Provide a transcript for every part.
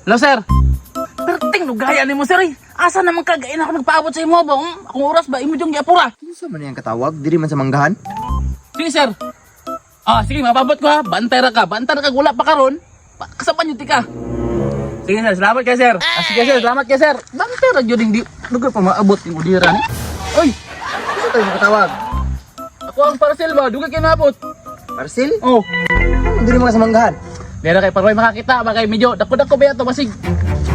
Hello, sir. Perting lugaya nimo, sir, eh. Asa naman ka gain ako nagpaabot sa imo ba? Akong oras ba imo jung giapura? Kinsa man yang katawag diri man sa manggahan? Sige, sir. Ah, sige, mapabot ko ha. Bantay ra ka. Bantay ra ka wala pa karon. Kasapan yun ti ka. Sige, sir, salamat kay sir. Ah, sige, sir, salamat kay sir. Bantay ra gyud hindi lugar pa maabot yung udira ni. Oy, Kinsa tayo makatawag? ako ang parcel ba? Dugay kay maabot. Parcel? Oh. Ano diri man sa manggahan? Dera kay parway makakita ba kay medyo dako-dako ba to basig.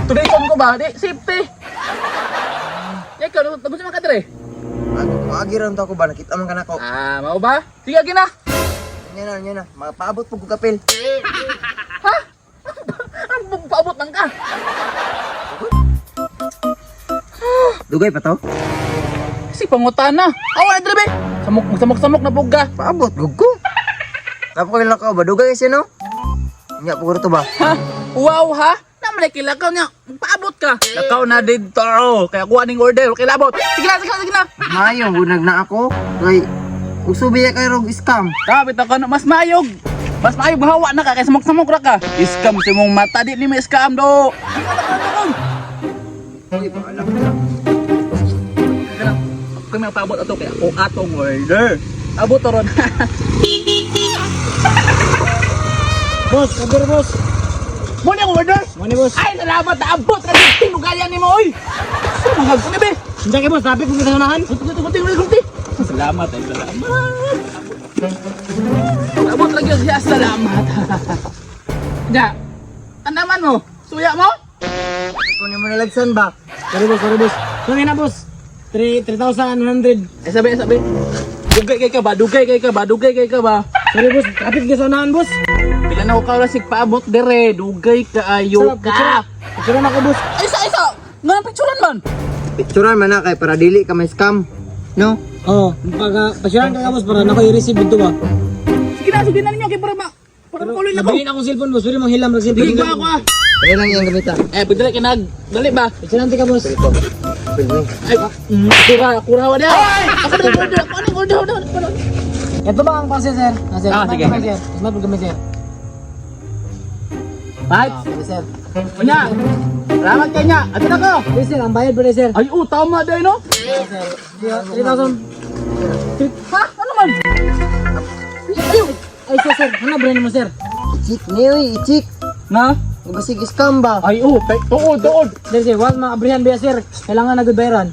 Today ko ba? Di safety. Ikaw, gusto man ka dire? Maagi ra to ako ba nakita man kanako. Ah, mao ba? Sige, agi na. Nya na, nya na. Mapaabot pug ko kapil. Ha? Ang paabot man ka. Dugay pa to? Kasi pangutana. Awa na dire be. Samok samok samok na pugga. Paabot gug ko. Tapo kay lakaw ba dugay siya no? Nya pug to ba? Ha? Wow ha? Naman kilakaw niya. Paabot ka. Lakaw na dito. Kaya kuha ning order. Okay labot. Sige na, sige na, sige na. Mayo bunag na ako. Kay usubi kay rog scam. Kapit ako na mas mayog. Mas mayog hawa na ka kay samok-samok ra ka. Scam sa imong mata di ni may scam do. Sige na, lakaw na, lakaw. Uy, paalam na. Kami ang paabot ato kay ako atong order. Abot to ron. Boss, order boss. Mo ni ang order. Money boss. Ay, salamat na abot ka dito. Tinugayan nimo oy. Sa mga ko ni be. Hindi kay boss, traffic kung kasanahan. Kunti kunti kunti kunti. Salamat ay salamat. Abot lagi siya salamat. Ja. Tanaman mo. Suya mo? Kunin mo nalagsan ba? Sorry boss, sorry boss. Sorry na boss. 3 3,100. Eh sabi sabi. Dugay kay ka ba? Dugay kay ka ba? Dugay kay ka ba? Sorry boss, traffic kasanahan boss. Pila na ko ka oras paabot dire. Dugay kaayo ka. Picture na ako boss. Ay isa isa. Nga picturean man. Picturean man na kay para dili ka may scam. No? Oh, pag picturean ka boss para nako i-receive dito ba. Sige na ninyo kay para ma para makuloy na ko. Nabilin akong cellphone boss, pwede mang hilam ng cellphone. Dili ko ako ah. Kaya lang iyang gamita. Eh, pagdali ka nag. Dali ba? Picturean ka boss. Ito. Pwede ni. Ay, kura, kura wa dia. Ako na order, ako na order, order, order. Ito ba ang parcel sir? Ah, sir. Ah, sige. Smart sir. Smart kami sir. Right. Ah, sige, sir. Unya. Salamat kay nya. Ato na ko. Sige, sir, ang bayad ba sir? Ay, oh, tama day no. Sir, 3,000. Ha? Ano man? Ay, Ay, sir, sir. Ano ba mo sir? I-check ni oy, i-check. Na? Basig scam ba? Ay, oh, kay tuod, tuod. Sir, sir, wag mga abrihan ba sir? Kailangan na good bayaran.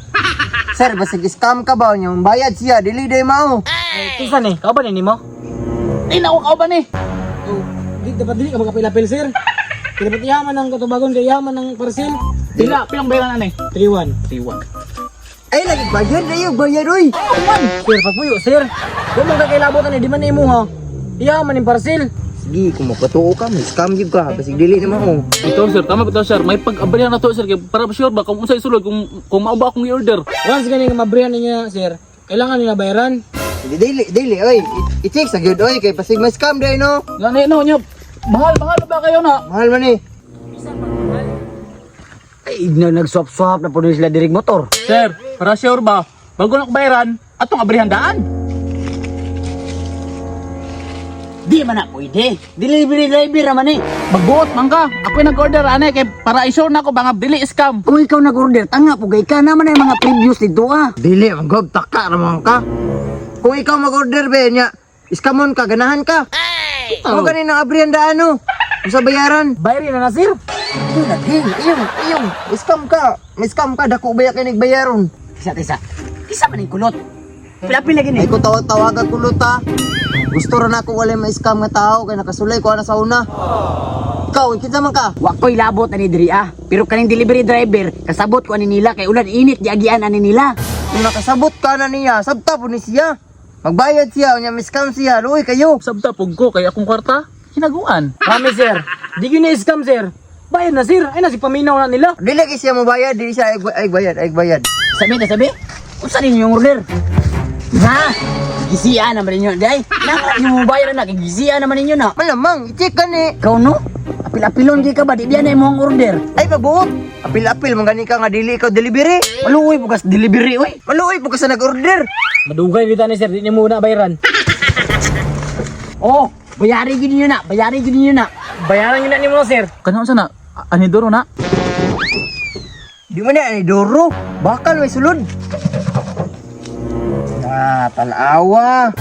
Sir, basig scam ka ba? Yung bayad siya, dili day mao. Eh, kinsa ni? Kau ba ni nimo? Ay, nako ka ba ni? Oh, di dapat dili ka magkapil-apil sir. Kaya dapat yaman ang katubagon kay yaman ang parcel. Pila, pilang bayaran ani? 3-1. 3-1. Ay, lagi bayad na yung bayad oy. Oh, man. Sir, pagpuyo sir. Kung man kakailabotan ni di man imo ha. Yaman ang parcel. Sige, kung mapatuo ka, may scam yun ka. Basig dili naman oh. Ito sir, tama ba ito sir? May pag-abrihan na to sir kay para sure ba kung unsay sulod kung mao ba akong i-order. Once gani nga mabrihan niya sir, kailangan nila bayaran. Dili, dili, dili oy. I-check sa gyud oy kay basig may scam day no. Gani no nya. Mahal, mahal ba kayo na? Mahal man eh. Ay, na nag-swap-swap na po din sila dirig motor. Sir, para sure ba? Bago na ko bayaran, atong abrihan daan. Di man na pwede. Delivery driver naman eh. Magbuot man ka. Ako yung nag-order ane kay para i-sure na ko ba nga dili scam. Kung ikaw nag-order, tanga po kay ka naman ay mga previews dito ah. Dili, manggob, taka naman ka. Kung ikaw mag-order be nya, scamon ka, ganahan ka. Mo ganin ang abrihan daan no. Kung sa bayaran. Bayarin na na sir. Ay, lagi, iyong, iyong, scam ka. May scam ka, dako ba kay nagbayaron? Isa, isa. Isa man yung kulot. Pila-pila gini. Ay ko tawag-tawagan kulot ha. Gusto ra na ako walay ma-scam nga tao kay nakasulay ko na sa una. Ikaw, kinsa man ka? Wa ko'y labot ani diri ah. Pero kaning delivery driver, kasabot ko ani nila kay ulan init giagian ani nila. Kung nakasabot ka na niya, sabta po ni siya. Magbayad siya, unya mi-scam siya, luoy kayo. Sabta pug ko kay akong kwarta hinaguan. Rami sir. Di gyud ni scam sir. Bayad na sir. Ay na si paminaw na nila. Dili kay siya mobayad, dili siya ay, ay bayad, ay bayad. Sabi na sabi, unsa ninyo yung order? Na, gisian naman ninyo, day. Nang yung bayaran na, gisian naman ninyo na. Malamang, i-check ka ni. Ikaw no? Apil-apilon kay ka ba? Di biya na imong order. Ay pabuot. Apil-apil man gani ka nga dili ikaw delivery. Maluoy po kas delivery oy. Maluoy po ka sa nag-order. Madugay kita ni sir, di niyo muna bayaran. Oh, bayari gid ninyo na, bayari gid ninyo na. Bayaran gyud na nimo sir. Kanang unsa na? Anidoro na. Di man na anidoro. Bakal may sulod. Ah, tanawa.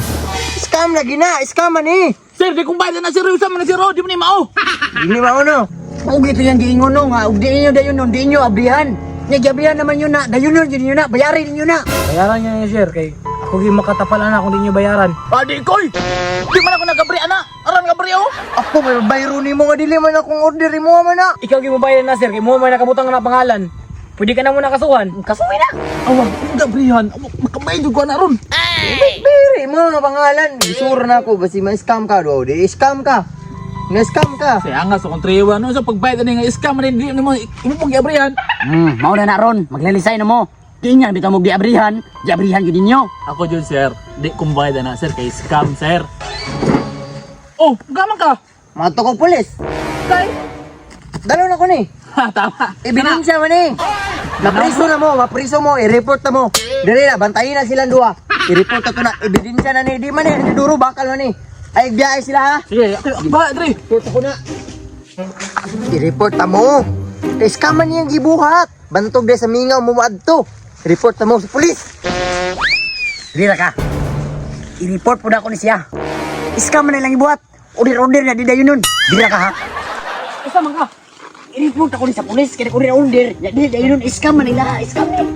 Scam lagi na, scam man eh. Sir, di kong bayad na sir. Usa man na sir. Oh, di mo ni mao. Dili mao no. Mao gito yang giingon no nga ug di inyo dayon nun, di inyo abrihan. Nya giabrihan naman yun na, dayon nun yun na, bayarin ninyo na. Bayaran niya niya sir kay ako gyud makatapal ana kung di niyo bayaran. Ah, di koy. Di man ako nagabri ana. Aran gabri oh. Ako may bayro nimo nga dili man akong order imo man na. Ikaw gyud mobayad na sir kay mo man nakabutang na pangalan. Pwede ka na muna kasuhan. Kasuhin na. Awa, ang gabrihan. Awa, makabayad ko na ron. Bere mo nga pangalan. Gisura na ako basi ma-scam ka do. Di scam ka. Na-scam ka. Kaya nga, so kung 3-1, no, so pagbayad na nga scam rin, di mo, imo pong giabrihan. Mao na na ron, maglalisay na mo. Di nga bitaw mo giabrihan, giabrihan gyud ninyo. Ako dyan, sir, di kong bayad na, sir, kay scam, sir. Oh, gaman ka. Mato ko pulis. Kay. Dalo na ko ni. Ha, tama. Ebidensya man eh. Mapriso na mo, mapriso mo, i-report na mo. Dili na, bantayin na silang duha. I-report na to na, ebidensya na ni. Di man eh, duro bakal man eh. Ay, biyahe sila ha. Sige, ako, ba, Dre. Report ako na. I-report na mo. Kay scam man niyang gibuhat. Bantog de sa mingaw mo maadto. Report na mo sa pulis. Dira ka. I-report po na ako ni siya. Iskam man na lang ibuhat. Order-order na di dayon nun. Dira ka ha. Usa man ka. I-report ako ni sa pulis kay order-order na di dayon nun. Iskam man nila, iskam ni.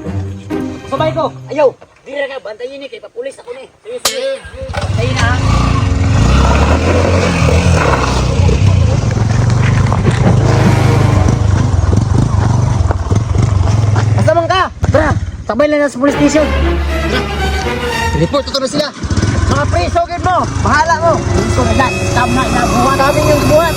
Sabay ko. Ayaw. Dira ka, bantayin ni kay papulis ako ni. Sige, sige. Bantayin na ha. Asa man ka? Tara, sabay lang na sa police station. Report to na sila. Mga preso gid mo. Bahala mo. Gusto na lang, iskam na, inabuhat. Kami yung buhat.